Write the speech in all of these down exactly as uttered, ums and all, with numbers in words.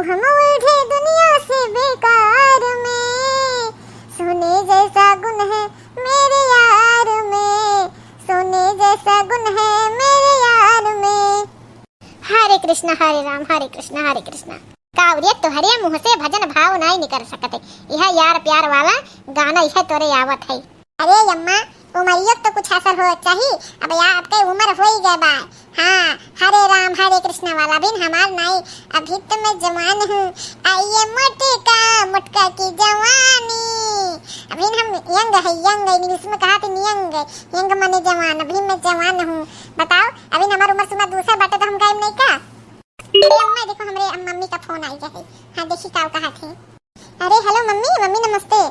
हम उलझे दुनिया से बेकार में, सोने जैसा गुण है मेरे यार में, सोने जैसा गुण है मेरे यार में। हरे कृष्णा, हरे राम, हरे कृष्णा, हरे कृष्णा। कावरिया, तोहरे मुँह से भजन भाव नाई निकल सकते। यह यार प्यार वाला गाना यह तोरे आवत है। अरे अम्मा, उमरियो तो कुछ असर हो चाही। अब या आपके उम्र हो ही गए बा। हाँ, हरे राम हरे कृष्णा वाला बिन हमार नाई। अभी तो मैं जवान हूँ, आइए मोटका मोटका की जवानी। अभी हम यंग है, यंग, इंग्लिश में कहा थे यंग, यंग माने जवान। अभी मैं जवान हूँ। बताओ, अभी हमार उम्र सुमा दूसरा बाटे तो हम गायब नहीं का? अरे अम्मा, देखो हमरे मम्मी का फोन आई है। हाँ, देखी का कहा थे। अरे हेलो मम्मी, मम्मी नमस्ते।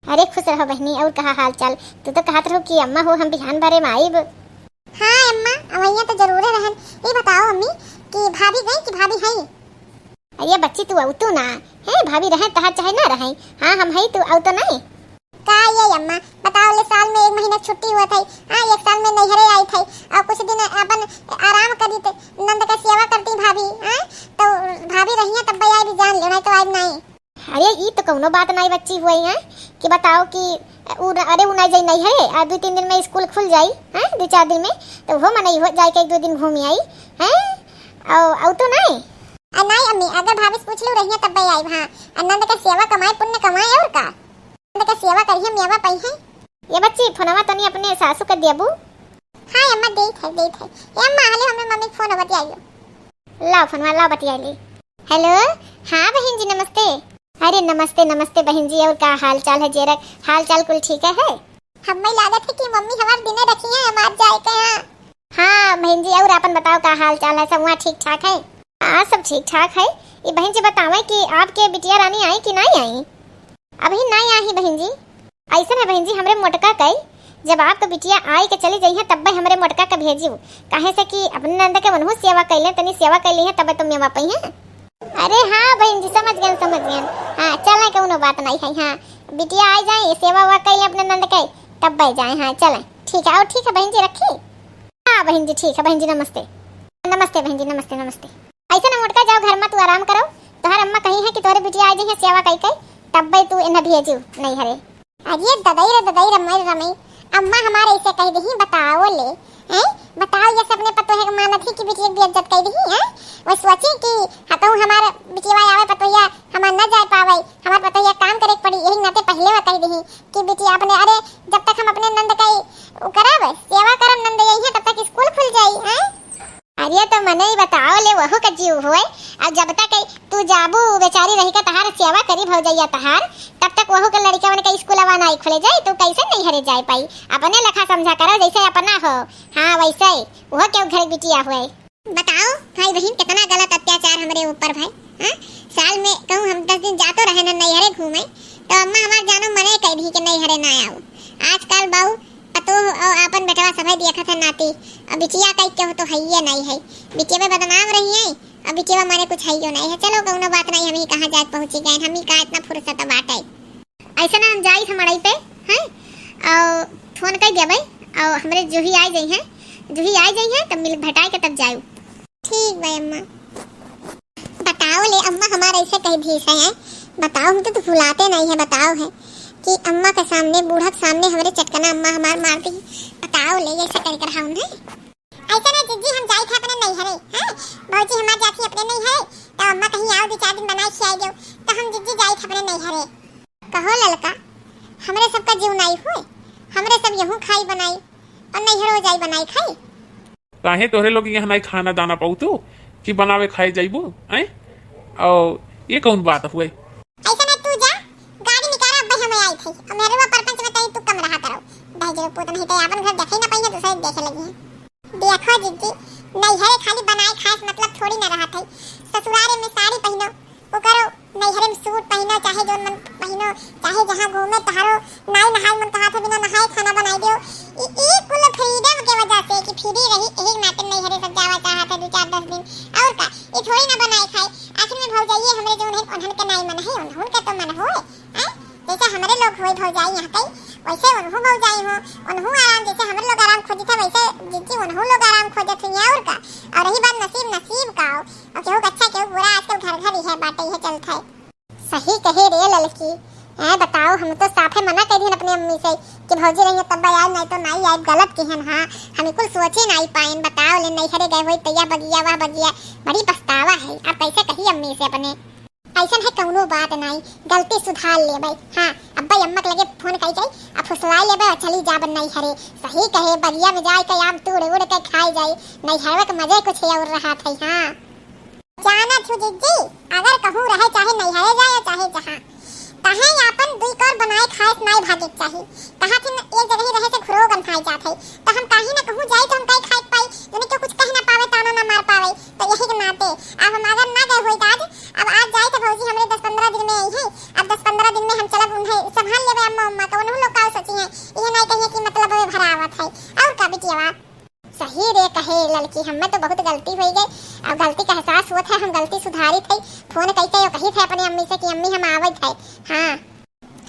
अरे खुश रहो बहनी, और कहा हाल चाल? तू तो कहत रहो कि अम्मा हो हम बिहान भरे में आइब। हाँ अम्मा, अवैया तो जरूरे रहन। ये बताओ अम्मी कि भाभी गई कि भाभी है? अरे बच्ची तू अउतू ना, है भाभी रहे तहार चाहे ना रहे। हाँ हम है, तू अउतो नहीं। का ये अम्मा, बताओ ले, साल में एक महीना छुट्टी हुआ था, हाँ एक साल में नैहरे आई था, और कुछ दिन अपन आराम करी ते नंद का सेवा करती भाभी, हाँ तो भाभी रहिया तब आई भी जान ले, नहीं तो आई नहीं। अरे ई तो कौनो बात नाई बच्ची हुई है कि बताओ कि उ, अरे उ नाई जाई नैहरे, आ दो तीन दिन में स्कूल खुल जाई, हैं दो चार दिन में, तो वो मनई हो जाए के एक दो दिन घूम आई, हैं? औ, औ तो नाई। आ नाई अम्मी, अगर भाभी से पूछ लू रहिया तब आई, हाँ। आ नंद का सेवा कमाए पुण्य कमाए और का, नंद का सेवा करिए मेवा पाई है। ये बच्ची फोनवा तनी अपने सासू के देबू। हाँ अम्मा, देत है, देत है। ए अम्मा, हले हमें मम्मी के फोन बतियाइयो। लाओ फोनवा, लाओ बतिया ली। हेलो, हाँ बहन जी नमस्ते। अरे नमस्ते नमस्ते बहन जी, और का हाल चाल है जेरक? हाल चाल कुल ठीक है? हमें लागत है कि मम्मी हमार दिने रखी है हमार जाए के यहाँ। हाँ बहन जी, और आपन बताओ का हाल चाल है? सब वहाँ ठीक ठाक है? हाँ सब ठीक ठाक है। ये बहन जी बतावे कि आपके बिटिया रानी आई कि नहीं आई? अबही नाई आही बहिन जी। ऐसन है बहिन जी, हमरे मोटका कई, जब आपका बिटिया आई के चली जइहे तब्बे हमरे मोटका के भेजियो, काहे से कि अपने नंद के वनहु सेवा कैले, तनी सेवा कैली है तब्बे तो मेवा पई है। अरे हाँ बहिन जी, समझ गए, समझ गए। हाँ चले, कौनो बात नहीं है। हाँ बिटिया आई जाए, सेवा वा कैले अपने नंद के, तब्बे जाए। हाँ चले, ठीक है। और ठीक है बहिन जी, रखी। हाँ बहिन जी, ठीक है बहिन जी, नमस्ते। नमस्ते बहिन जी, नमस्ते, नमस्ते। ऐसे ना मोटका, जाओ घर में तू आराम करो, तोहर अम्मा कही है कि तोहरे बिटिया आ जाइए सेवा कई कई, तब्बे तू इन्हें भेजू नहीं हरे। अरे ददाई रे ददाई, रमाई रे रमाई, अम्मा हमारे ऐसे कह दही, बताओ ले, हैं? बताओ ये सब अपने पतोहे के मानत ही कि बिटिया की बेइज्जत कह दही, हैं? वो सोची कि हतऊ हमार बिटिया आवे पतोहिया हमार न जाए पावे, हमार पतोहिया काम करे के पड़ी, यही नाते पहले वो कह दही कि बिटिया अपने, अरे जब तक हम अपने नंद का उ करब, सेवा करब नंद यही है, तब तक स्कूल खुल जाई, हैं? अरे तो मने ही बताओ ले, वहू का जीव होए। अब जब तक तू जाबू बेचारी रही के तहार सेवा करी भौजैया तहार, तब तक वहू के लड़िकवन के स्कूलवा नाई खुले जाई, तू कैसे नहीं हरे जाए पाई? अपने लेखा समझा करो जैसे अपना हो, हाँ वैसे वह के घर बिटिया हुए। बताओ भाई बहिन, कितना गलत अत्याचार हमरे ऊपर भाई। हाँ, साल में कहूँ हम दस दिन जातो रहे ना नैहरे घूमे, तो अम्मा हमार जानो मने कह दी कि नैहरे ना आओ। आजकल बाऊ पतोह और आपन बेटवा सभे देखत है नाती, अब बिटिया कई के हो तो हइये नहीं है, बिटिया बदनाम रही है, अब बिटिया माने कुछ हइयो नहीं है। चलो कौनो बात नहीं, हम ही कहाँ जाके पहुँची गए, हम ही का इतना फुर्सत बाटे। ऐसे ना हम जाई हम अड़ई पे, हैं? और फोन कर देबै, और हमरे जूही आ जाई हैं, जूही आ जाई हैं तब मिल भेटाए के तब जाऊ। ठीक बा अम्मा। बताओ ले अम्मा हमार ऐसे कह भीस है, हैं? बताओ हम तो, तो भुलाते नहीं है, बताओ है कि अम्मा के सामने, बूढ़ा के सामने हमरे चटकना अम्मा हमार मार दी। बताओ ले ऐसे कह कर हम नहीं। ऐसे ना जिज्जी हम जाई थे अपने नैहरे, हैं? भौजी हमार जाती अपने नैहरे, तो अम्मा कहीं आओ दो चार दिन बनाई खियाई दो, तो हम जिज्जी जाई थे अपने नैहरे। कहो ललका, हमरे सबका जीव नाई हुए, हमरे सब यहूँ खाई बनाई और नैहरो जाई बनाई खाई। काहे तोहरे लोग यहाँ नाई खाना दाना पाऊ तू कि बनावे खाए जाइबू, हैं? और ये कौन बात हुए? ऐसे ना तू जा, गाड़ी निकाला, अब हम आई थे। अब मेरे वो परपंच बताई तू कम रहा करो। दहेज पूत नहीं तो अपन घर देखे ना पाइए, दूसरे देखे लगी है। देखो जिज्जी, नैहरे खाली बनाए खाए से मतलब थोड़ी ना रहा थे। ससुरारे में साड़ी पहनो, ओकरो नैहरे में सूट पहिनो, चाहे जौन मन पहिनो, चाहे जहाँ घूमे, तहारो नाई नहाए मन कहा था, बिना नहाए खाना बनाई दियो। ई, ई कुल फ्रीडम के वजह से कि फ्री रही, यही नाते नैहरे सब जावा चाहत है दो चार दस दिन। और का, ई थोड़ी ना बनाए खाए। आखिर में भौजाइये हमरे जौन है, उन्हन के नाई मन है, उन्हन के तो मन होए, हैं? जैसे हमरे लोग होए भौजाई यहाँ कई, वैसे उन्हू भौजाई हो, उन्हू आराम, जैसे हमरे लोग आराम खोजत है, वैसे जिज्जी उन्हू लोग आराम खोजत हुई, और का। और रही बात नसीब, नसीब का हो, और केहू के अच्छा, केहू के बुरा, आजकल घर घर ही है बाटे, ये चल ए, बताओ, हम तो साफे मना कइ दिहन अपने अम्मी से कि भौजी रहिए तब आए, नाहीं तो नाहीं आए, गलत किहन। हाँ, हम कुल सोचे नाहीं पाएन। बताओ, ले नैहरे गए होई, तैया बगिया, वह बगिया, बड़ी पछतावा है। अब कैसे कही अम्मी से अपने? ऐसन है, कौनो बात नाहीं, गलती सुधार लेबै। हाँ, अब्बै अम्मा के लगे फोन कइ जाई, अब फुसलाइ लेबै और चली जाब नैहरे। सही कहे, बगिया में जाए के आम तोड़ उड़ के खाए जाए, नैहरवा के मजे कुछ और रहत है। हाँ। जानत हूँ जिज्जी, अगर कहूँ रहे चाहे नैहरे जाए या चाहे जहाँ, तहें आपन दुई कौर बनाए खाए से नाई भागे के चाही। कहा थी न, एक जगह ही रहे से घुरो गंधाए जात है, तो हम काहे न कहूँ जाए तो हम काहे खाए के पाई, जने क्यों कुछ कह ना पावे, ताना ना मार पावे। तो यही के नाते अब हम अगर ना गए होई तो आज, अब आज जाए तो भौजी हमरे दस पन्द्रह दिन में आई है, अब दस पन्द्रह दिन में हम चलब उन्हें संभाल लेबे अम्मा उम्मा का, उन्हों लोग का सोची हैं, ये नाई कहिए कि मतलब में भरावत है। और का बिटिया? सही रे कहे ललकी, हम्मे तो बहुत गलती होइ गई। अब गलती का एहसास होत है, हम गलती सुधारित है। फोन कई कई कही थे अपने अम्मी से कि अम्मी हम आवत है। हाँ।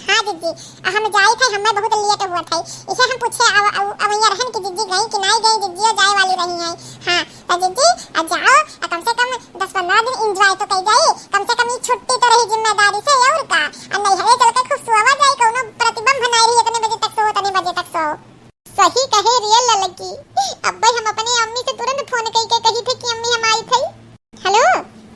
हाँ जिज्जी, हम जाई थे, हम्मे बहुत लेट हुआ था, इसे हम पूछे अब, अब, अब यहाँ रहन की जिज्जी गई कि नाई गई, जिज्जी जाए वाली रही है। हाँ, तो जिज्जी अब जाओ, आ कम से कम दस पन्द्रह दिन एंजॉय तो कई जाई, कम से कम ये छुट्टी तो रही जिम्मेदारी से, और का। आ नैहरे चल के खूब सोवा जाई, कोनो प्रतिबंध नाई रही, इतने बजे तक सो, इतने बजे तक सो। सही कहे रे ललकी। अब्बै हम अपने अम्मी से तुरंत फोन कई के कही थे कि अम्मी हम आई थे। हेलो,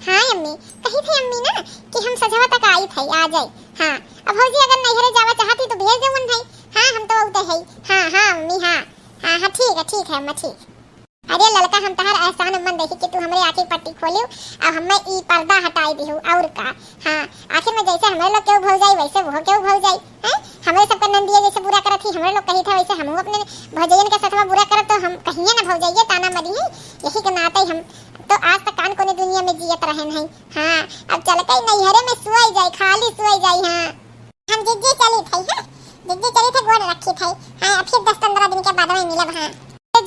हाँ अम्मी, कही थे अम्मी ना कि हम सझवा तक आई थे, आ जाए। हाँ, अब भौजी अगर नैहरे जावा चाहती तो भेज दे उन्हें। हाँ, हम तो उते है। हाँ, हाँ अम्मी, हाँ। हाँ, हाँ, ठीक है, ठीक है अम्मा, ठीक। अरे ललका, हम तहार एहसान अम्मन देखी कि तू हमरे आँखी पट्टी खोलियो, अब हमें ई पर्दा हटाई दिहू, और का। हाँ, आखिर में जैसे हमरे लोग केहू भौजाई, वैसे वो केहू भौजाई, हैं? हमरे सबके नंदिया जैसे बुरा करत ही, हमरे लोग कही था, वैसे हमहू अपने भौजैयन के सथवा बुरा करब, तो हम कहिए ना भौजाइये ताना मरी हैं। यही के नाते हम तो आज तक कान कोने दुनिया में जियत रहन हैं। हाँ, अब चल के नैहरे में सोई जाई, खाली सोई जाई। हाँ, हम जिज्जी चली थे, हाँ, जिज्जी चली थे, गोड़ रखी थे। हाँ, अब फिर दस पन्द्रह दिन के बाद में मिलब। हाँ,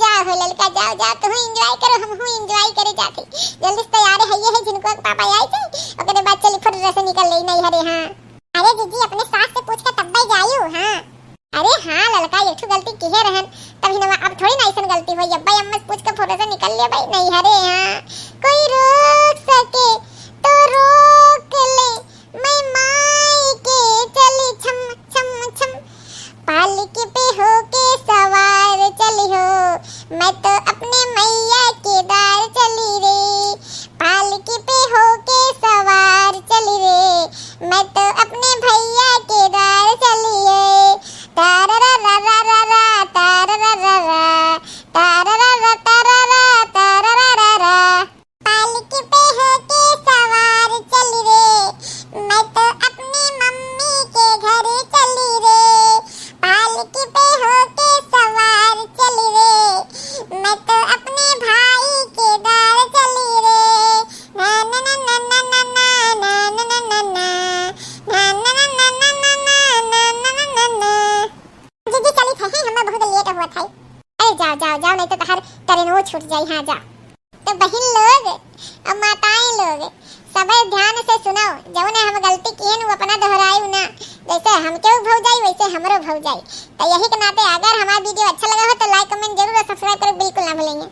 जाओ हो ललका, जाओ, जाओ, तू एंजॉय करो, हम हूँ एंजॉय करे जाते। जल्दी से तैयार है, ये है जिनको पापा आए थे, ओकरे बाद चली फुर्र से निकल ले नैहरे। हाँ। अरे दीदी, अपने सास से पूछ के तब्बे जायू। हाँ। अरे हाँ ललका, एक ठो गलती किहे रहन, तभी ना, अब थोड़ी ना ऐसन गलती होई। अब्बा अम्मा से पूछ के फुर्र से निकल ले भाई नैहरे। हाँ। कोई रोक सके तो रोक ले, मैं माई के चली छम छम छम। पालकी पे होके सवार चली हो, मैं तो अपने मैया के द्वार चली रे। पालकी पे होके सवार चली रे, मैं तो अपने भैया के द्वार चली रे। तारा रा रा रा रा रा, तारा रा रा रा, तारा रा रा, तारा रा, तारा रा रा रा। पालकी पे होके सवार चली रे, मैं तो अपनी मम्मी के घर चली रे। पालकी पे होके सवार चली रे, मैं तो अपने भाई के द्वार चली रे। ना ना ना ना ना ना ना। दीदी चली थे, हमें बहुत लेट हुआ था। अरे जाओ, जाओ, जाओ, नहीं तो तहार ट्रेन वो छूट जाई। हाँ, जाओ। तो बहिन लोग और माताएं लोग, सबे ध्यान से सुनो, जौने हम गलती किए न, वो अपना दोहरायु ना। जैसे हम केहू भौजाई, वैसे हमरो भौजाई। तो यही के नाते अगर हमारा वीडियो अच्छा लगा हो तो लाइक, कमेंट जरूर और सब्सक्राइब करो, बिल्कुल ना भूलेंगे।